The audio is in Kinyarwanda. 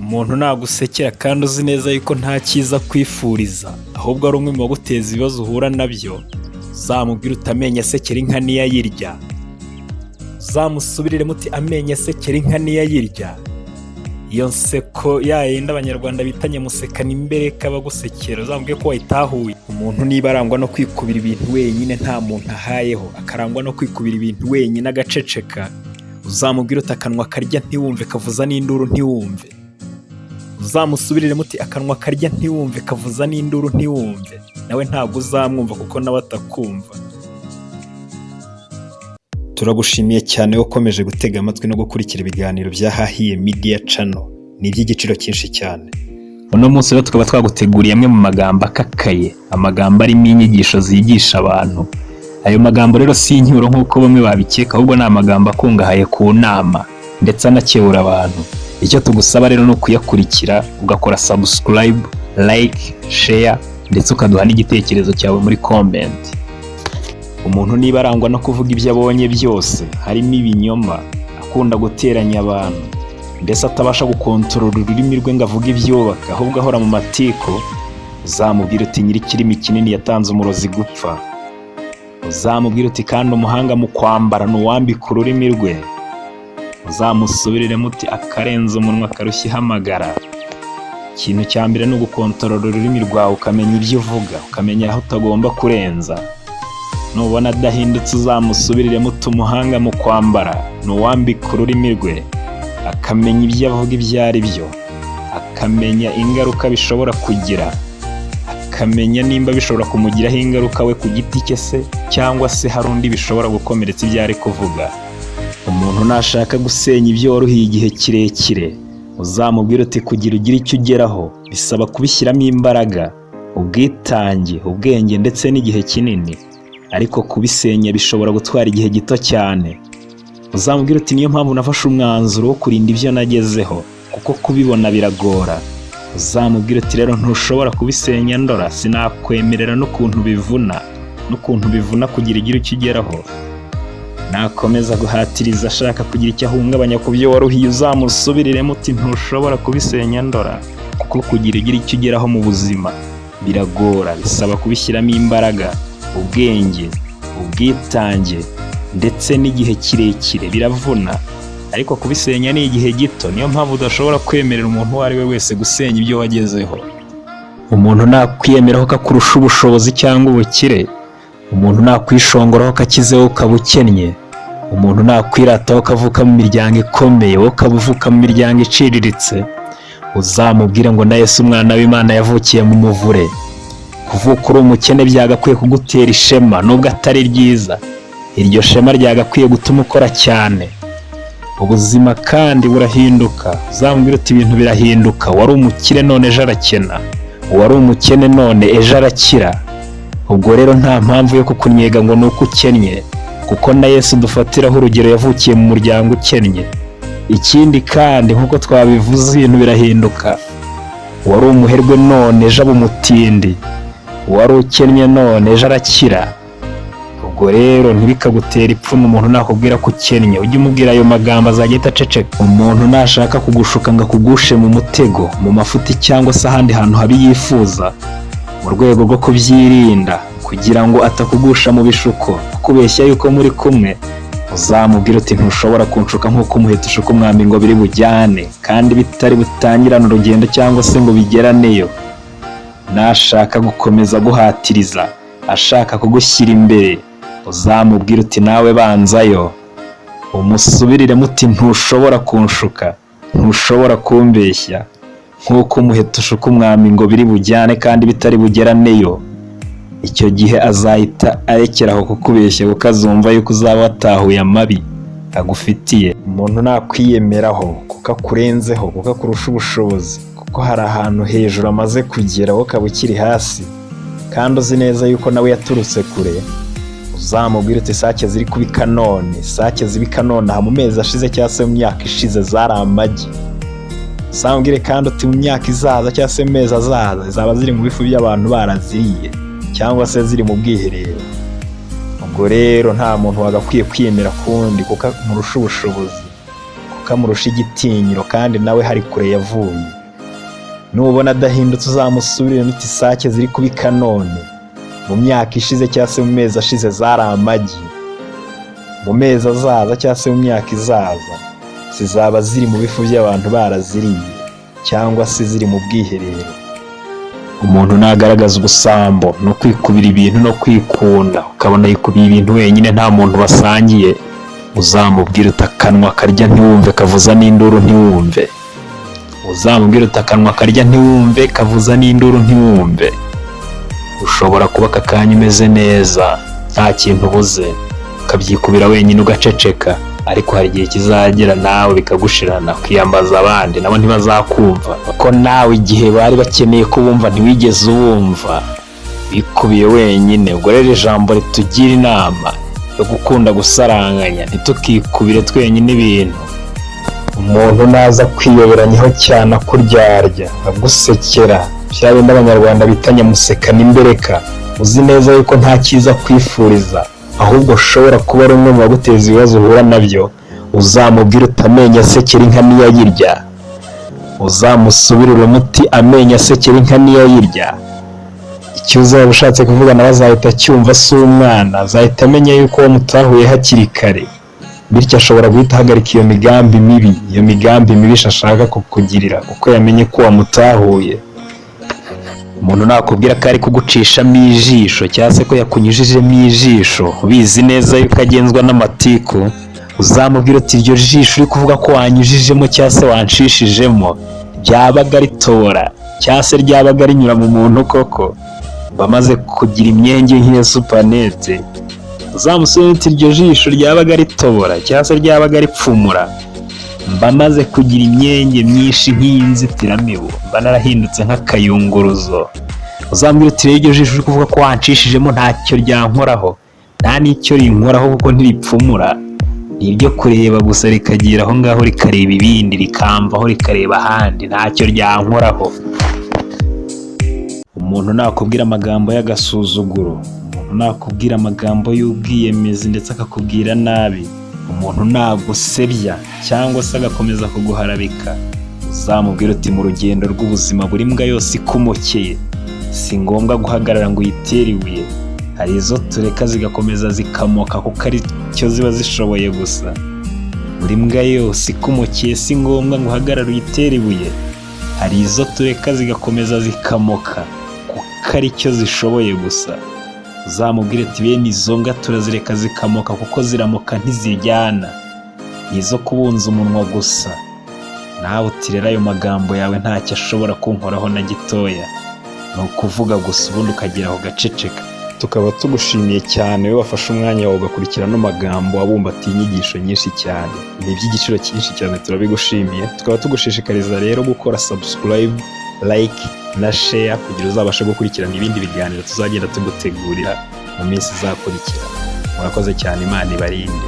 Umuntu nagusekera kandi uzi neza yuko nta cyiza akwifuriza, ahubwo ari umwe mu baguteza ibibazo uhura nabyo, uzamubwire uti amenyo asekera inka niyo ayirya. Uzamusubiriremo uti amenyo asekera inka niyo ayirya. Iyo nseko ya yindi Abanyarwanda bita nyamusekana imbereka abagusekera, uzamubwire ko wayitahuye. Umuntu niba arangwa no kwikubira ibintu wenyine nta muntu ahayeho, akarangwa no kwikubira ibintu wenyine agaceceka, uzamubwire uti akanwa karya ntiwumve kavuza n'induru ntiwumve. Uzamusubiriremo uti akanwa karya ntiwumve kavuza n'induru ntiwumve, nawe ntabwo uzamwumva kuko nawe atakumva. Turagushimiye cyane ukomeje gutega amatwi no gukurikira ibiganiro bya Hahiye Media Channel, ni iby'igiciro cyinshi cyane. Uno munsi rero tukaba twaguteguriye amwe mu magambo akakaye, amagambo arimo inyigisho zigisha abantu. Ayo magambo rero si incyuro nk'uko bamwe babikeka, ahubwo ni amagambo akungahaye ku nama ndetse anakebura abantu. Icyo tugusaba rero ni ukuyakurikira, ugakora subscribe, like, share ndetse ukaduha n'igitekerezo cyawe muri comment. Umuntu niba arangwa no kuvuga ibyo abonye byose, harimo ibinyoma, akunda guteranya abantu, mbese atabasha gukontorora ururimi rwe ngo avuge ibyubaka, ahubwo ahora mu matiko, uzamubwire uti nyir'ikirimi kinini yatanze umurozi gupfa. Uzamubwire uti kandi umuhanga mu kwambara ni uwambika ururimi rwe. Uzamusubiriremo uti akarenza umunwa karushya ihamagara. Ikintu cya mbere ni ugukontorora ururimi rwawe, ukamenya ibyo uvuga, ukamenya aho utagomba kurenza. Nubona adahindutse uzamusubiriremo uti umuhanga mu kwambara ni uwambika ururimi rwe, akamenya ibyo avuga ibyo ari byo, akamenya ingaruka bishobora kugira, akamenya nimba bishobora kumugiraho ingaruka we ku giti cye se cyangwa se hari undi bishobora gukomeretsa ibyo ari kuvuga. Umuntu nashaka gusenya ibyo waruhiye igihe kirekire, uzamubwire uti kugira ugire icyo ugeraho bisaba kubishyiramo imbaraga, ubwitange, ubwenge ndetse n'igihe kinini, ariko kubisenya bishobora gutwara igihe gito cyane. Uzamubwire uti niyo mpamvu nafashe umwanzuro wo kurinda ibyo nagezeho, kuko kubibona biragora. Uzamubwire uti rero ntushobora kubisenya ndora, sinakwemerera n'ukuntu bivuna kugira ugire icyo ugeraho. Nakomeza guhatiriza ashaka kugira icyo ahungabanya ku byo waruhiye, uzamusubiriremo uti ntushobora kubisenya ndora, kuko kugira ugire icyo ugeraho mu buzima biragora, bisaba kubishyiramo imbaraga, ubwenge, ubwitange ndetse n'igihe kirekire, biravuna, ariko kubisenya ni igihe gito. Niyo mpamvu udashobora kwemerera umuntu uwo ari we wese gusenya ibyo wagezeho. Umuntu nakwiyemeraho ko akurusha ubushobozi cyangwa ubukire, umuntu nakwishongoraho ko akizeho ukaba ukennye, umuntu nakwirataho ko avuka mu miryango ikomeye wowe ukaba uvuka mu miryango iciriritse, uzamubwire ngo na Yesu umwana w'Imana yavukiye mu muvure. Kuvuka uri umukene byagakwiye kugutera ishema, nubwo atari ryiza. Iryo shema ryagakwiye gutuma ukora cyane. Ubuzima kandi burahinduka. Uzamubwire uti ibintu birahinduka, wari umukire none ejo arakena, uwari umukene none ejo arakira. Ubwo rero nta mpamvu yo kukunnyega ngo ni uko ukennye, kuko na Yesu dufatiraho urugero yavukiye mu muryango ukennye. Ikindi kandi, nk'uko twabivuze, ibintu birahinduka. Uwari umuherwe none ejo aba umutindi, uwari ukennye none ejo arakira. Ubwo rero ntibikagutere ipfunwe umuntu nakubwira ko ukennye, ujye umubwira ayo magambo azajya ahita aceceka. Umuntu nashaka kugushuka ngo akugushe mu mutego, mu mafuti cyangwa se ahandi hantu habi yifuza, mu rwego rwo kubyirinda kugira ngo atakugusha mu bishuko, kukubeshya yuko muri kumwe, uzamubwire uti ntushobora kunshuka nk'uko umuheto ushuka umwambi ngo biri bujyane kandi bitari butangirane urugendo cyangwa se ngo bigeraneyo. Nashaka gukomeza guhatiriza ashaka kugushyira imbere, uzamubwire uti nawe banzayo. Umusubiriremo uti ntushobora kunshuka, ntushobora kumbeshya nk'uko umuheto ushuka umwambi ngo biri bujyane kandi bitari bugeraneyo. Icyo gihe azahita arekeraho kukubeshya, kuko azumva yuko uzaba watahuye amabi agufitiye. Umuntu nakwiyemeraho kuko akurenzeho, kuko akurusha ubushobozi, kuko hari ahantu hejuru amaze kugera wowe ukaba ukiri hasi, kandi uzi neza yuko nawe yaturutse kure, uzamubwire uti sake ziri kubika none, sake zibika none aha mu mezi ashize cyangwa se mu myaka ishize zari amagi. Uzamubwire kandi uti mu myaka izaza cyangwa se mu mezi azaza zaba ziri mu bifu by'abantu baraziriye cyangwa se ziri mu bwiherero. Ubwo rero nta muntu wagakwiye kwiyemera kundi kuko amurusha ubushobozi, kuko amurusha igitinyiro, kandi nawe hari kure yavuye. Nubona adahindutse, uzamusubirire uti: "Isake ziri kubika none, mu myaka ishize cyangwa se mu mezi ashize zari amagi. Mu mezi azaza cyangwa se mu myaka izaza zizaba ziri mu bifu by'abantu baraziriye, cyangwa se ziri mu bwiherero." Umuntu nagaragaza ubusambo no kwikubira ibintu no kwikunda, ukabona yikubiye ibintu wenyine, nta muntu basangiye, uzamubwira uti: "Akanwa karya ntiwumve kavuza n'induru ntiwumve." Uzamubwira uti: "Akanwa karya ntiwumve kavuza n'induru ntiwumve." Ushobora kuba aka kanya umeze neza, nta kintu ubuze, ukabyikubira wenyine ugaceceka, ariko hari igihe kizagera nawe bikagushirana, ukiyambaza abandi, nabo ntibazakumva, ko nawe igihe bari bakeneye ko bumva ntiwigeze ubumva, bikubiye wenyine. Ubwo rero ijambo ritugira inama yo gukunda gusaranganya, ntitukikubire twenyine ibintu. Umuntu naza kwiyoberanyaho cyane, akuryarya, agusekera, bya bindi Abanyarwanda bita nyamuseka n'imbereka, uzi neza yuko nta cyiza kwifuriza, ahubwo ushobora kuba ari umwe mu baguteza ibibazo uhura nabyo, uzamubwira uti: "Amenyo asekera inka niyo ayirya." Uzamusubirire umuti: "Amenyo asekera inka niyo ayirya." Icyo uzaba ushatse kuvuga nawe azahita acyumva, si umwana, azahita amenya yuko uwo mutahuye hakiri kare, bityo ashobora guhita ahagarika iyo migambi mibi, iyo migambi mibisha ashaka kukugirira, kuko yamenye ko wamutahuye. Umuntu nakubwira ko ari kugucishamo ijisho, cyangwa se ko yakunyujijemo ijisho, ubizi neza yuko agenzwa n'amatiku, uzamubwira uti: "Iryo jisho uri kuvuga ko wanyujijemo cyangwa se wanshishijemo, ryabaga ritobora cyangwa se ryabaga rinyura mu muntu koko, bamaze kugira imyenge nk'iya supanete." Uzamusubire uti: "Iryo jisho ryabaga ritobora cyangwa se ryabaga ripfumura, mba maze kugira imyenge myinshi nk'iy'inzitiramibu, mba narahindutse nk'akayunguruzo." Uzambwira uti: "Rero iryo jisho uri kuvuga ko wanshishijemo ntacyo ryankoraho, nta n'icyo rinkoraho, kuko ntiripfumura, ni iryo kureba gusa, rikagira aho ngaho rikareba ibindi, rikamvaho rikareba ahandi, ntacyo ryankoraho." Umuntu nakubwira amagambo y'agasuzuguro, umuntu nakubwira amagambo y'ubwiyemezi ndetse akakubwira nabi, umuntu nagusebya cyangwa se agakomeza kuguharabika, uzamubwira uti: "Mu rugendo rw'ubuzima, buri mbwa yose ikumokeye si ngombwa guhagarara ngo uyitere ibuye. Hari izo tureka zigakomeza zikamoka kuko ari cyo ziba zishoboye gusa. Buri mbwa yose ikumokeye si ngombwa ngo uhagarare uyitere ibuye. Hari izo tureka zigakomeza zikamoka kuko ari cyo zishoboye gusa." Uzamubwire ati: "Bene izo mbwa turazireka zikamoka kuko ziramoka ntiziryana, ni izo kubunza umunwa gusa." Nawe uti: "Rero ayo magambo yawe ntacyo ashobora kunkoraho na gitoya, ni ukuvuga gusa," ubundi ukagera aho gaceceka. Tukaba tugushimiye cyane wowe wafashe umwanya wawe ugakurikira ano magambo abumbatiye inyigisho nyinshi cyane. Ni iby'igiciro cyinshi cyane, turabigushimiye. Tukaba tugushishikariza rero gukora subscribe, like na share, kugira uzabashe gukurikirana ibindi biganiro tuzagenda tugutegurira mu minsi izakurikira. Murakoze cyane, Imana ibarinde.